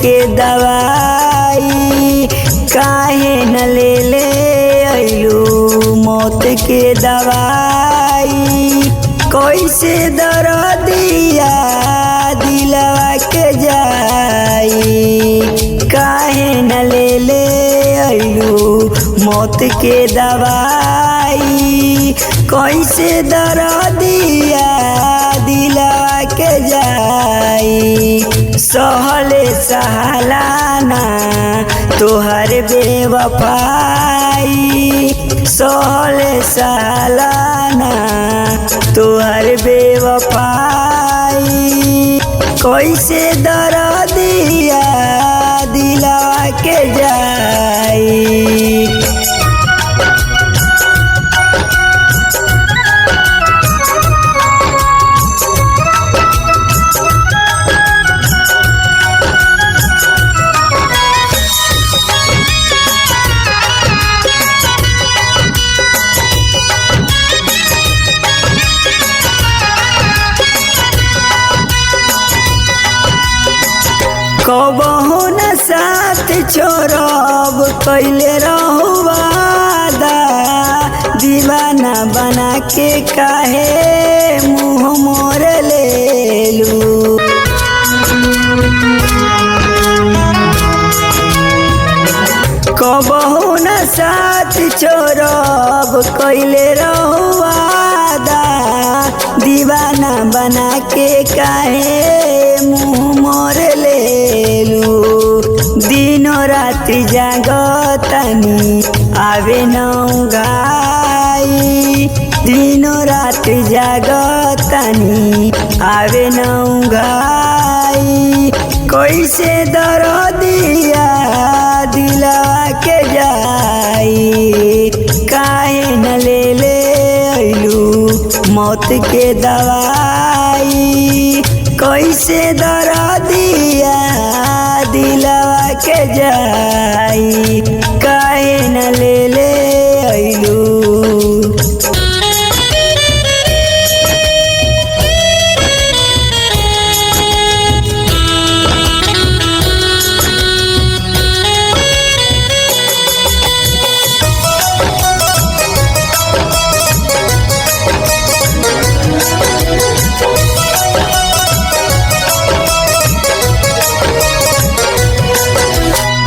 के दवाई, काहे न ले ले अइलू मौत के दवाई। कैसे दरदिया दिलवा के जाई, काहे न ले ले अइलू मौत के दवाई। कैसे दरदिया दिलवा के जाई, सहले सहालाना तोहर बेवफाई, सहले सहालाना तोहर बेवफाई। कैसे दरदिया दिलवा के जाई। कबहू न साथ छोड़ब कैले रहू वादा, दीवाना बना के काहे मुँह मोर लेलू। कबहू न साथ छोड़ब कैले रहू वादा, दीवाना बना के काहे मुँह मोर लेलू। दिनो राति जागतनी आवे न घाई, दिनो राति जागतनी आवे न घाई। कैसे दरदिया दिलवा के जाई, काहे न ले ले अइलू मौत के दवाई। कैसे दरदिया दिलवा के जाई, काहे न ले ले अइलू।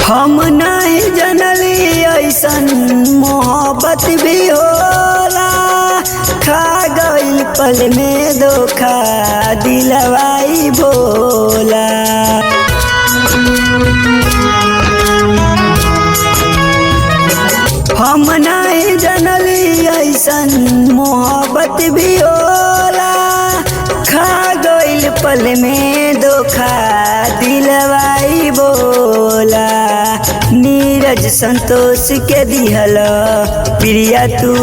हम नहीं जनली ऐसन मोहब्बत भी होला, खा गइल पल में धोखा दिलवाई भोला। हम नहीं जनली ऐसन मोहब्बत भी होला, खा गइल पल में धोखा दिलवाई बोला। नीरज संतोष के दिहल प्रिया तू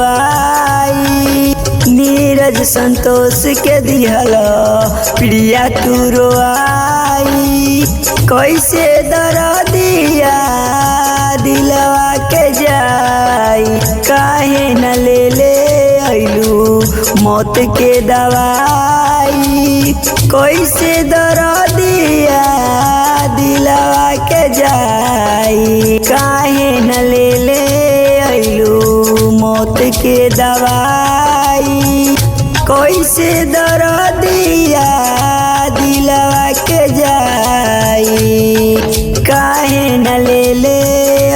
आई, नीरज संतोष के दिहल प्रिया तू आई। कैसे दरदिया दिलवा के जाई, काहे न ले ले अइलू मौत के दवाई। कैसे दरदिया दिलवा के जाई, काहे न ले ले अइलू मौत के दवाई। कैसे दरदिया दिलवा के जाई, काहे न ले ले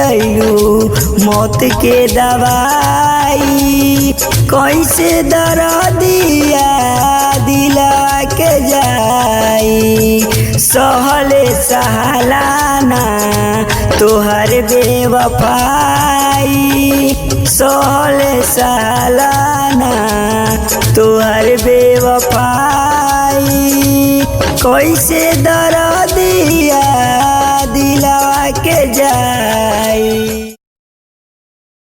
अइलू मौत के दवाई। कैसे दरदिया दिलवा के जाई, सहले सहालाना तोहर बेवफाई, सहले सहालाना तोहर बेवफाई। कैसे दरदिया दिलवा के जाई।